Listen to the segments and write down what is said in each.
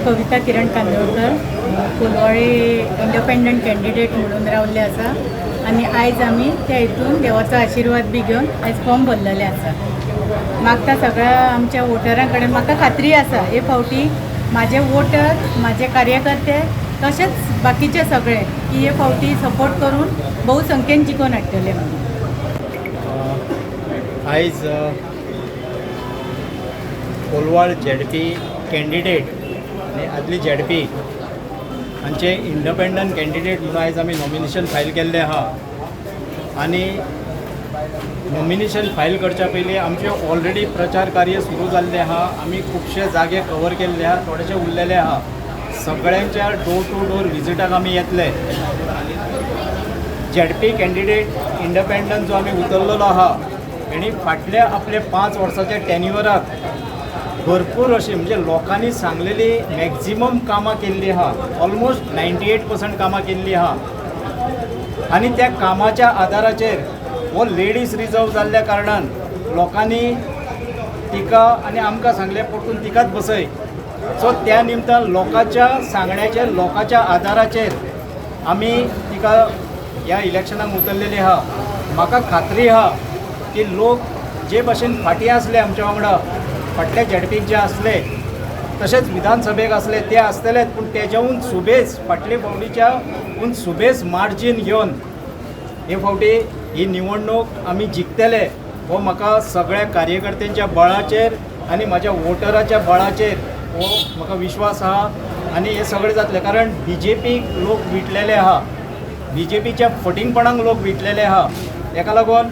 कविता किरण Kandolkar, Colvale independent candidate म्हणून रावल्ले आसा आनी आयज आमी त्या हितून देवाचो आशिर्वाद बी घेवन आयज फॉर्म भरलेले आसा. मागता सगळ्या आमच्या वोटरां कडेन, म्हाका खात्री आसा हे फावटी म्हाजे वोटर, म्हाजे कार्यकर्ते तशेंच बाकीचे सगळे की हे फावटी सपोर्ट करून भोवसंख्येन जिखोवन हाडटले म्हणून. आयज कोलवाळ झेडपी कॅन्डिडेट आनी आदली झेडपी हांचे इंडिपेंडंट कॅन्डिडेट म्हणून आयज आमी नॉमिनेशन फायल केल्लें आहा. आनी नॉमिनेशन फायल करच्या पयलीं आमचें ऑलरेडी प्रचार कार्य सुरू जाल्लें आहा. आमी खुबशे जागे कवर केल्ले आहा, थोडेशे उरलेले आहा. सगळ्यांच्या डोर टू डोर विजिटाक आमी येतले. झेडपी कॅन्डिडेट इंडिपेंडंट जो आमी उतरलेलो आहा, हेणी फाटल्या आपल्या 5 वर्साच्या टेन्युअराक भरपूर अशी, म्हणजे लोकांनी सांगलेली मॅक्झिमम कामां केल्ली आहा. ऑलमोस्ट 98% कामां केल्ली आहा आनी त्या कामाच्या आदाराचेर हो लेडीज रिजर्व जाल्ल्या कारणान लोकांनी तिका आनी आमकां सांगलें, परतून तिकाच बसय. सो त्या निमतान लोकांच्या सांगण्याचेर, लोकांच्या आदाराचेर आमी तिका ह्या इलेक्शनाक उतरलेली आहा. म्हाका खात्री आहा की लोक जे भशेन फाटीं आसले आमच्या वांगडा, फाटल्या झेडपीक जे आसले, तशेंच विधानसभेक आसले ते आसतलेच, पूण तेज्याहून सुबेज, फाटले फावटीच्या हून सुबेज मार्जीन घेवन हे फावटी ही निवडणूक आमी जिखतले हो म्हाका सगळ्या कार्यकर्त्यांच्या बळाचेर आनी म्हाज्या वोटराच्या बळाचेर हो म्हाका विश्वास आहा. आनी हें सगळें जातलें, कारण बीजेपीक लोक विटलेले आहा, बीजेपीच्या फटींगपणाक लोक विटलेले आहा. हेका लागून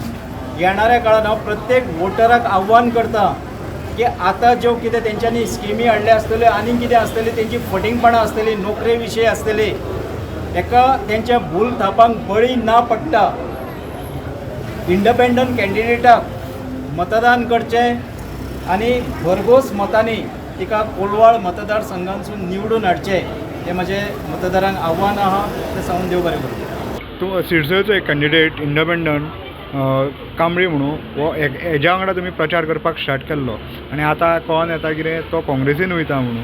येणाऱ्या काळान हांव प्रत्येक वोटराक आव्हान करता की आतां ज्यो कितें तेंच्यांनी स्किमी हाडल्या आसतल्यो, आनीक कितें आसतली, तेंची फटींगपणां आसतली, नोकरे विशयी आसतली, एका तेंच्या भूल थापांक बळी ना पडटा इंडिपेंडंट कॅन्डिडेटाक मतदान करचें आनी भरघोस मतांनी तिका कोलवाळ मतदारसंघांतसून निवडून हाडचें, हें म्हजें मतदारांक आव्हान आहा. तें सांगून देव बरें करूं. तूं सिरसयचो एक कॅन्डिडेट इंडिपेंडंट कांबळी म्हणून हो हेज्या वांगडा तुमी प्रचार करपाक स्टार्ट केल्लो आनी आतां कळोन येता कितें तो काँग्रेसीन वयता म्हणून.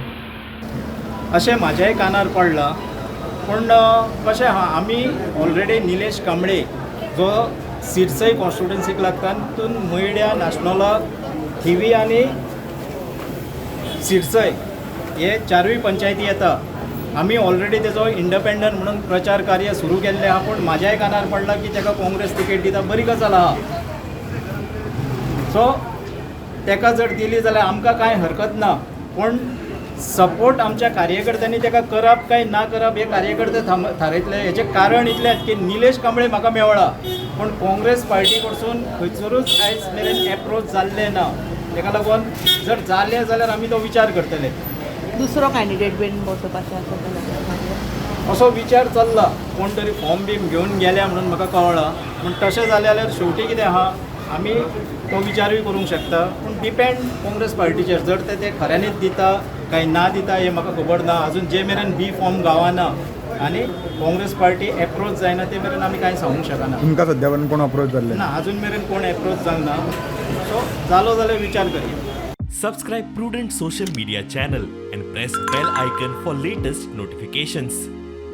अशें म्हाज्याय कानार पडलां, पूण कशें आहा, आमी ऑलरेडी निलेश कांबळे जो सिरसय कॉन्स्टिट्युन्सीक लागता, तितून मयड्या, नाशनोला, थिवी आनी सिरसय हे चारूय पंचायती येता. आमी ऑलरेडी तेजो इंडिपेंडंट म्हणून प्रचार कार्य सुरू केल्लें आहा. पूण म्हाज्याय कानार पडलां की ताका काँग्रेस तिकेट दिता, बरी गजाल आहा. सो ताका जर दिली जाल्यार आमकां कांय हरकत ना, पूण सपोर्ट आमच्या कार्यकर्त्यांनी ताका करप काय ना करप हे कार्यकर्ते थारयतले. हेचें कारण इतलेंच की निलेश कांबळे म्हाका मेवळा, पूण काँग्रेस पार्टी कडसून खंयसरूच आयज मेरेन एप्रोच जाल्लें ना. ताका लागून जर जालें जाल्यार आमी तो विचार करतले. दुसरो कॅन्डिडेट बीन बसोवपाचें आसा जाल्यार मागीर? असो विचार चल्ला. कोण तरी फॉर्म बीम घेवन गेल्या म्हणून म्हाका कळ्ळां. पूण तशें जालें जाल्यार शेवटी कितें आहा, आमी तो विचारूय करूंक शकता, पूण डिपेंड काँग्रेस पार्टीचेर. जर ते ते खऱ्यांनीच दिता काय ना दिता हें म्हाका खबर ना अजून. जे मेरेन बी फॉर्म गावना आनी काँग्रेस पार्टी एप्रोच जायना ते मेरेन आमी कांय सांगूंक शकना. तुमकां सद्या पर्यंत कोण अप्रोच जाल्ले? ना, अजून मेरेन कोण एप्रोच जावंक ना. सो जालो जाल्यार विचार करया. Subscribe Prudent Social Media channel and press bell icon for latest notifications.